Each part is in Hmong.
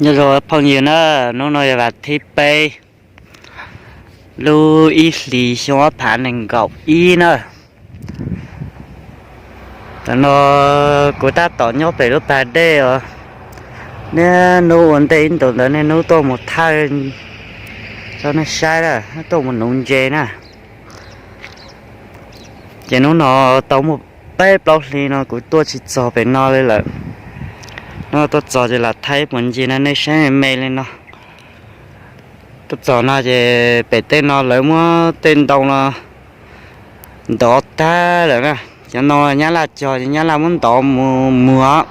Nyob zoo phooj ywg na, hnub no yog vas thib peb, lub ib hlis xyoo ob phav nees nkaum ib na. Tam no kuv tab tom nyob pem lub pas dej os, niaj hnub ua ntej ib ntus ntawd niaj hnub tuaj mus thaij rau nej saib na, tuaj mus nuv ntses na. Ces hnub no tau muaj peb plaub hli no kuv tuaj tsis txog pem no li lawm. Hnub no tuaj txog ces lam thaij puas ncig no nej saib me me li no. Tuaj txog no ces pem tej no lawv muab tej ntoo no ntov tag lawm na. Cov ntoo Nyab Laj cog ces Nyab Laj muab ntov mus muag.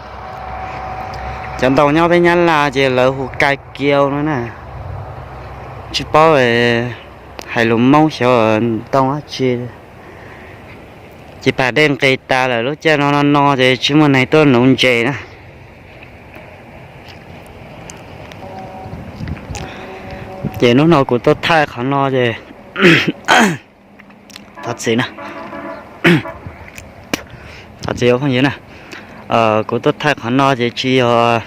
Cov ntoo nyob peb Nyab Laj ces lawv hu kai kiau no na. Tsis paub hais lus Hmoob xyov ntoo dab tsi. Ces pas dej nqis tas lawm, lub caij no no no ces tsis muaj neeg tuaj nuv ntses na. Ces hnub no kuv tuaj thaij qhov no ces, thov txim na, thov txim phooj ywg na. Kuv tuaj thaij qhov no ces tsis yog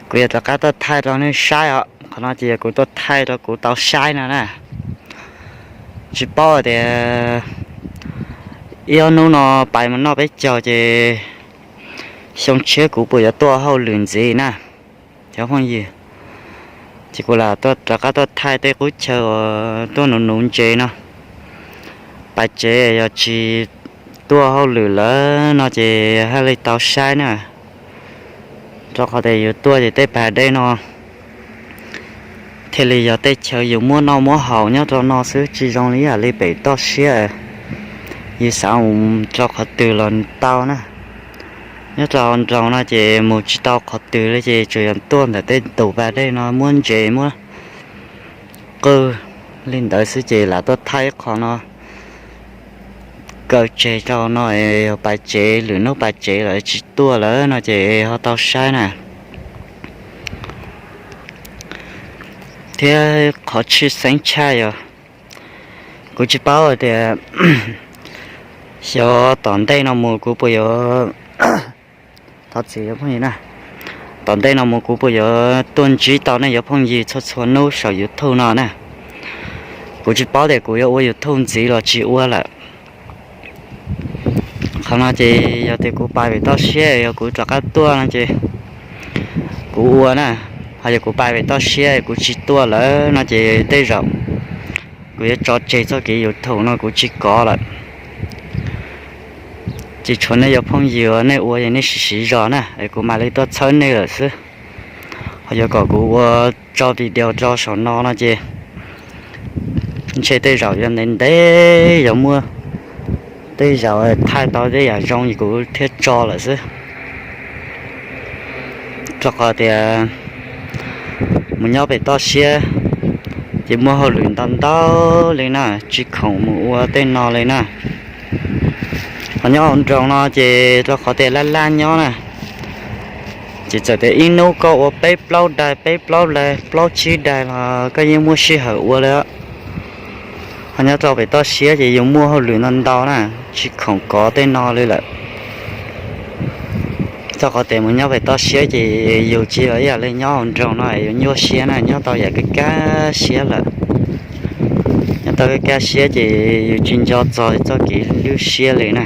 kuv yog rov qab tuaj thaij rau nej saib os, qhov no ces yog kuv tuaj thaij rau kuv tau saib no na. Tsis paub tias ib ob hnub no pais mus noj peb caug ces xyoo tshiab kuv puas yuav tuaj hauj lwm ntxiv na, cov phooj ywg. Ces kuv lam tuaj rov qab tuaj thaij tej qub chaw uas tuaj nuv nuv ntses no. Pais tsev yog tsis tuaj hauj lwm lawm no ces haj li tau saib na. Rau qhov tias yus tuaj ces tej pas dej no thiaj li yog tej chaw yus muab noj muab haus nyob rau no xwb, tsis zoo li ib yam li pem toj siab, yus xav mus rau qhov twg los tau na. Nyob rau nroog no ces mus tsis tau qhov twg li ces tsuas yog tuaj ntawm tej tus pas dej no muab ntses muab qwj li ntawd xwb ces lam tuaj thaij qhov no kaw tseg rau no, yog pais tsev, lwm hnub pais tsev lawm tsis tuaj lawm no ces ho tau saib na. Thiab qhov tshwj xeeb tshaj yog kuv tsis paub tias xyov tom ntej no mus kuv puas yuav, thov txim phooj ywg na, tom ntej no mus kuv puas yuav tuaj ntsib tau nej cov phooj ywg txhua txhua hnub saum YouTube no na. Kuv tsis paub tias kuv yuav ua YouTube ntxiv los tsis ua lawm. Qhov no ces yog tias kuv pais pem toj siab, yog kuv rov qab tuaj no ces kuv ua na, ho yog kuv pais pem toj siab kuv tsis tuaj lawm no ces tej zaum kuv yuav tso tseg txoj kev YouTube no kuv tsis kov lawm. Ces tshuav nej cov phooj ywg nej ua es nej siv siv zog na es kuv mam li tuaj txhawb nej lawm xwb. Ho yuav kom kuv ua tso video rau saum no no ces ntshe tej zaum yuav ntev ntev yuav muaj, tej zaum thaij tau tej yam zoo es kuv thiaj tso lawm xwb. Rau qhov tias mus nyob pem toj siab ces muaj hauj lwm ntau ntau li na, tsis khoom mus ua tej no li na. Ho nyob hauv nroog no ces rau qhov tias laj laj nyob na, ces txawm tias ib hnub koj ua peb plaub daim, peb plaub daim, plaub tsib daim los koj yeej muaj sij hawm ua li. Ho nyob rau pem toj siab ces yus muaj hauj lwm ntau ntau na, tsis khoom kov tej no li lawm. Rau qhov tias mus nyob pem toj siab ces yus tsis ib yam li nyob hauv nroog no yuav nyuaj siab na, nyob tau yam kaj kaj siab lawm. Nyob tau kaj kaj siab ces yus tsis nco txog txoj kev hlub siab li na,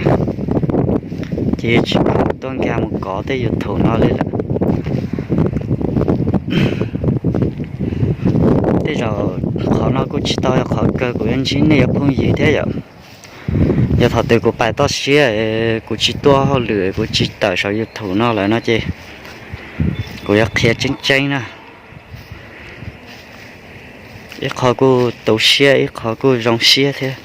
ces yus tsis tuaj nkag mus kov tej YouTube no li lawm. Tej zaum qhov no kuj tsis tau yog qhov kawg kuv yuav ntsib nej cov phooj ywg thiab yom. Yog thaum twg kuv pais toj siab, kuv tsis tuaj hauj lwm, kuv tsis tawm saum YouTube no lawm no ces kuv yuav qhia tseeb tseeb na. Ib qho kuj tu siab, ib qho kuj zoo siab thiab.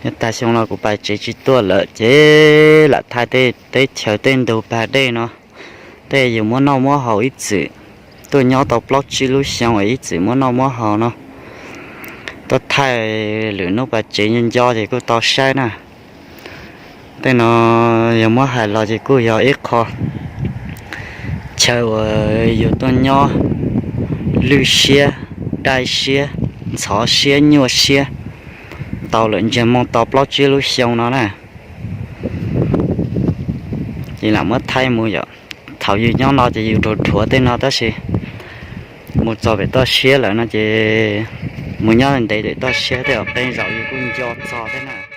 Yog tas xyoo no kuv pais tsev tsis tuaj lawm ces lam thaij tej teb chaws tej ntug pas dej no, tej yus muab noj muab haus ib txwm tuaj nyob tau plaub tsib lub xyoo ib txwm muab noj muab haus no, tuaj thaij lwm hnub pas tsev nco nco ces kuj tau saib na. Tej no yog muab hais los ces kuj yog ib qho chaw uas yus tuaj nyob lwj siab, dai siab, ntxhov siab, nyuaj siab tau lawm ntsiag moo tau plaub tsib lub xyoo no na. Ces lam muab thaij mus yom. Thaum yus nyob no ces yus dhuav dhuav tej no tab sis mus txog pem toj siab lawm no ces mus nyob ntev pem toj siab tej qee zaus yus kuj nco txog thiab na.